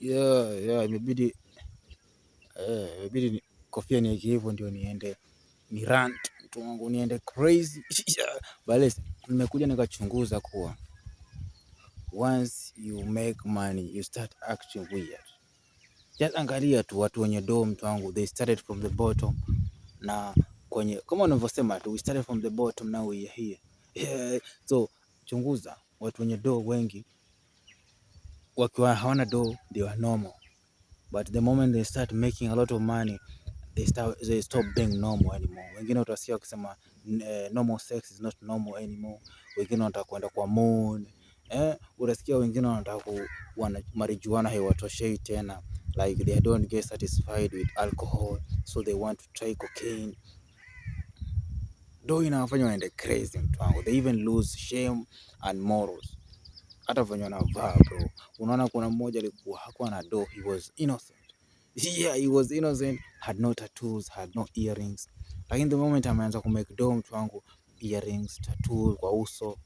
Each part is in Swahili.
Yeah, imebidi kofia niweke hivyo ndio niende ni rant, mtu wangu, niende crazy. But listen, nimekuja nikachunguza kuwa once you make money, you start acting weird. Just angalia tu watu wenye doo, mtu wangu, they started from the bottom na kwenye kama unavyosema tu, we started from the bottom, now we are here. Yeah. So chunguza watu wenye doo, wengi wakiwa hawana doo they are normal, but the moment they start making a lot of money, they stop being normal anymore. Wengine utasikia wakisema normal sex is not normal anymore. Wengine wanataka kwenda kwa moon. Utasikia wengine wanataka wana marijuana haiwatoshei tena, like they don't get satisfied with alcohol, so they want to try cocaine. Do inawafanya waende crazy, mtu wangu. They even lose shame and morals. Hata venye wanavaa, bro, unaona kuna mmoja alikuwa hakuwa na do, he was innocent. Yeah, he was innocent, had no tattoos, had no earrings, lakini the moment ameanza kumake do, mtu wangu, earrings, tattoo kwa uso,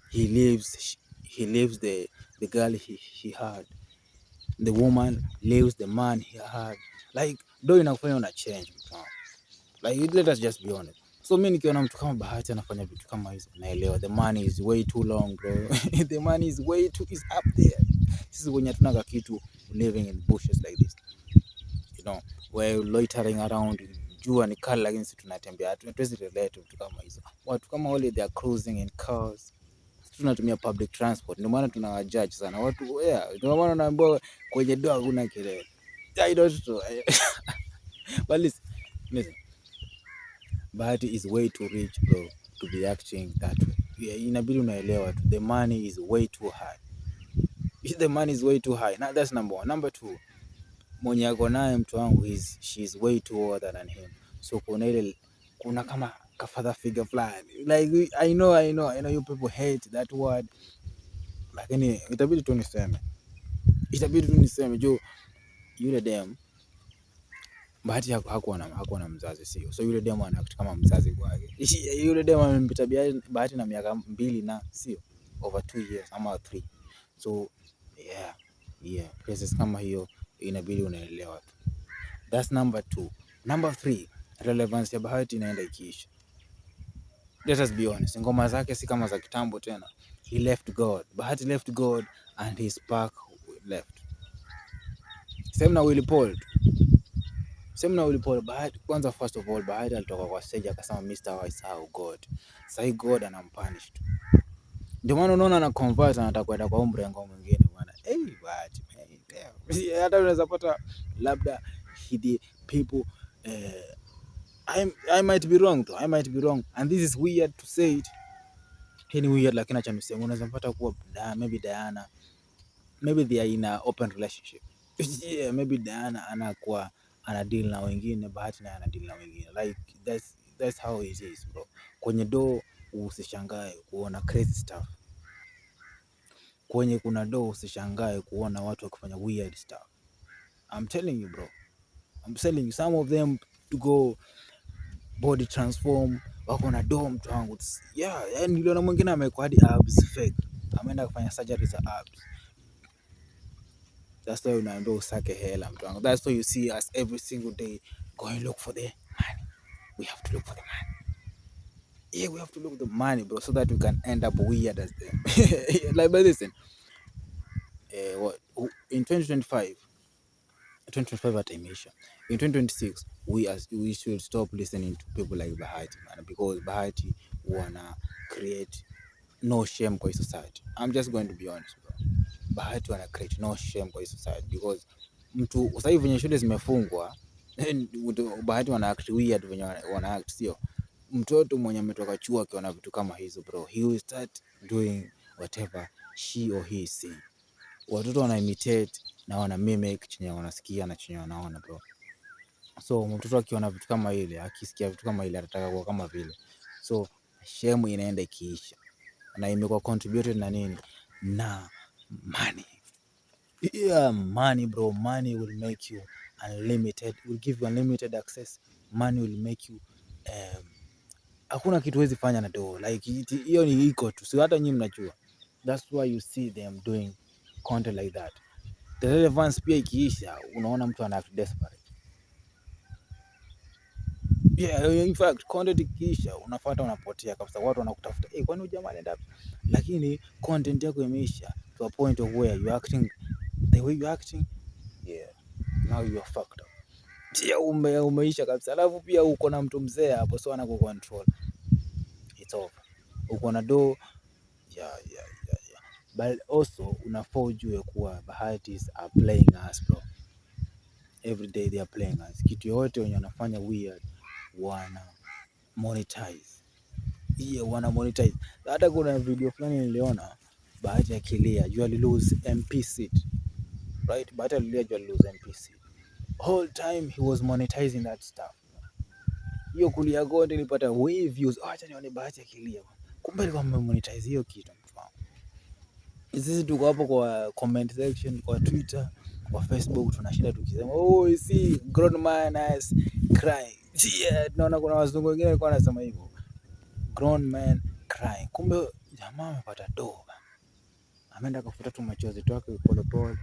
He leaves the girl he had, the woman leaves the man he had. Like, do inakufanya una change, mtu wangu. Like, let us just be honest. So mi nikiona mtu kama Bahati anafanya vitu kama hizo, naelewa the money is way too long, bro. The money is way too is up there. Sisi wenye hatuna kitu, living in bushes like this, we're loitering around, jua ni kali, lakini sisi tunatembea, hatuwezi relate vitu kama hizo. Watu kama wale, they are cruising in cars, tunatumia public transport, ndio maana tunawajudge sana watu. Yeah, ndio maana naambiwa kwenye doa hakuna kelele. I don't know. But listen, listen. Bahati is way too rich, bro, to be acting that way. Yeah, inabidi unaelewa tu the money is way too high. The money is way too high. Now that's number one. Number two, mwenye ako naye, mtu wangu, is she's way too older than him. So kuna ile kuna kama ka father figure fulani. Like, I know, I know, I know you people hate that word. Lakini itabidi tu niseme. Itabidi tu niseme juu yule dem, Bahati hakuwa na mzazi, sio? So yule dem ana kama mzazi kwake. Yule dem amempita Bahati na miaka 2 na sio over 2 years ama 3. So yeah, cases kama hiyo inabidi unaelewa tu. That's number two. Number three, relevance ya Bahati inaenda ikiisha. Let us be honest, ngoma zake si kama za kitambo tena. He left God. Bahati left God and his spark left. Same na Willy Paul tu. Same na Willy Paul. Bahati kwanza, first of all, Bahati alitoka kwa stage akasema, "Mr. Sahau God." Sasa God anampunish tu. Ndio maana unaona ana convert, anataka kwenda kwa mrengo mwingine bwana. Hey, Bahati man, damn. Hata unaweza pata labda he the people I might be wrong though. I might be wrong and this is weird to say it. Hii ni weird, lakini acha niseme, unaweza pata kuwa maybe Diana, maybe they are in a open relationship. Yeah, maybe Diana anakuwa ana deal na wengine, Bahati naye ana deal na wengine. Like, that's how it is, bro. Kwenye do usishangae kuona crazy stuff. Kwenye kuna do usishangae kuona watu wakifanya weird stuff. I'm telling you, bro. I'm telling you, some of them to go body transform, wako na do, mtu wangu. Yeah, yani niliona mwingine amekuwa hadi abs fake. Ameenda kufanya surgery za abs. That's why unaambiwa usake hela, mtu wangu. That's why you see us every single day going look for the money. We have to look for the money. Yeah, we have to look for the money, bro, so that we can end up weird as them. Like, but listen, what, in 2025, 2025 hata imeisha. In 2026, we should stop listening to people like Bahati, man, because Bahati wana create no shame kwa society. I'm just going to be honest, bro. Bahati wana create no shame kwa society because mtu sasa hivi venye shule zimefungwa, Bahati wana act weird venye wana act, sio? Mtoto mwenye ametoka chuo akiona vitu kama hizo, bro, he will start doing whatever she or he is seeing. Watoto wana imitate na wana mimic chenye wanasikia na chenye wanaona, bro. So mtoto akiona vitu kama ile, akisikia vitu kama ile, atataka kuwa kama vile. So shame inaenda ikiisha, na imekuwa contributed na nini? Na money. Yeah, money, bro, money will make you unlimited, will give you unlimited access. Money will make you hakuna kitu huwezi fanya na do. Like, hiyo ni iko tu, si hata nyinyi mnajua. That's why you see them doing Content like that. The relevance pia ikiisha, unaona mtu ana act desperate. Yeah, in fact, content ikiisha unafuata unapotea kabisa, watu wanakutafuta, "Eh, kwani huyu jamaa anaenda wapi?" Lakini content yako imeisha to a point of where you acting the way you acting, yeah, now you are fucked up. Pia umeisha kabisa, alafu pia uko na mtu mzee hapo, so anakucontrol, it's over. Uko na do, yeah. But also unafaa ujue kuwa Bahatis are playing us, bro. Every day they are playing us. Kitu yoyote wenye wanafanya weird, wana monetize. Yeah, wana monetize. Hata kuna video fulani niliona Bahati akilia juu ali lose MP seat, right? Bahati alilia juu ali lose MP seat. Whole time he was monetizing that stuff. Hiyo kulia kote ilipata way views. Oh, acha nione Bahati akilia. Kumbe alikuwa amemonetize hiyo kitu, mtu wangu. Sisi tuko hapo kwa comment section, kwa Twitter, kwa Facebook, tunashinda tukisema, "Oh, you see grown man ass crying." Yeah, tunaona kuna wazungu wengine walikuwa wanasema hivyo. Grown man crying. Kumbe jamaa amepata do. Ameenda kafuta tu machozi twake polepole.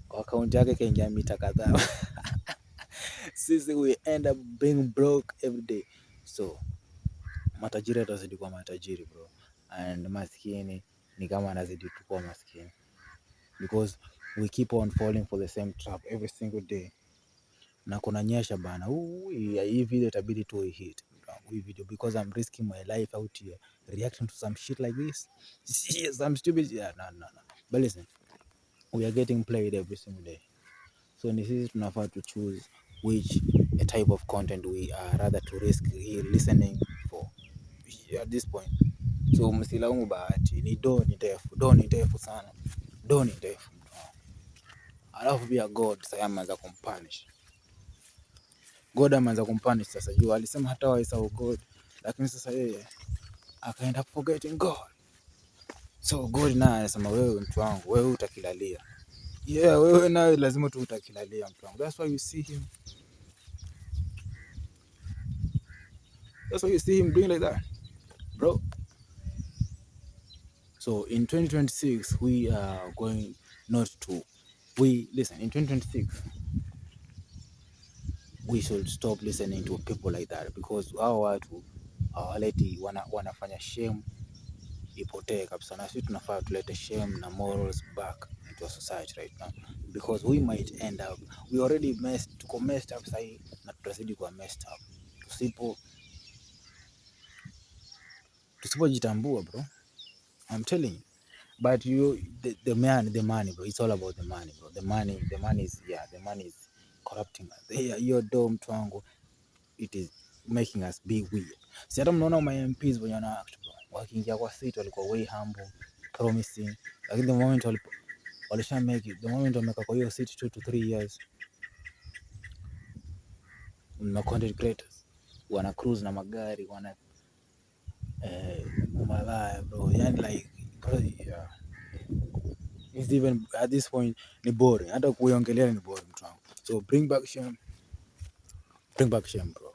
Kwa akaunti yake kaingia mita kadhaa. Sisi we end up being broke every day. So matajiri atazidi kuwa matajiri, bro, and maskini ni kama anazidi tu kuwa maskini because we keep on falling for the same trap every single day. Na kunanyesha bana. Hii video itabidi tu hit hii video because I'm risking my life out here reacting to some shit like this. Some stupid, yeah, no. But listen, we are getting played every single day. So ni sisi tunafaa to choose which a type of content we are rather to risk listening for at this point. So msilaumu Bahati, ni do ni ndefu, do ni ndefu sana, do ni ndefu, mtu wangu. Alafu pia God sasa ameanza kumpunish. God ameanza kumpunish sasa juu alisema hata waisahau God, lakini sasa yeye akaenda forgetting God. So God naye anasema, "Wewe mtu wangu, wewe utakilalia." Yeah, wewe nawe lazima tu utakilalia, mtu wangu. That's why you see him. That's why you see him doing like that, bro. So in 2026 we are going not to, we listen, in 2026 we should stop listening to people like that because hao watu hawaleti, wanafanya shame ipotee kabisa, na sisi tunafaa tulete shame na morals back into our society right now because we might end up, we already messed, tuko messed up sahi na tutazidi kuwa messed up tusipojitambua, bro. I'm telling you. But you the man the money, bro, it's all about the money, bro. The money is, yeah, the money is corrupting us. Yeah, hiyo do, mtu wangu, it is making us be weird. Si hata mnaona ma MPs wenye wana act, bro? Wakiingia kwa seat walikuwa way humble, promising, lakini the moment walisha make it, the moment wamekaa kwa hiyo seat 2 to 3 years, na content creators wana cruise na magari, wana umalaya, bro. Yani like, bro, yeah. It's even at this point ni boring, hata kuiongelea ni boring, mtu wangu. So bring back shame, bring back shame, bro.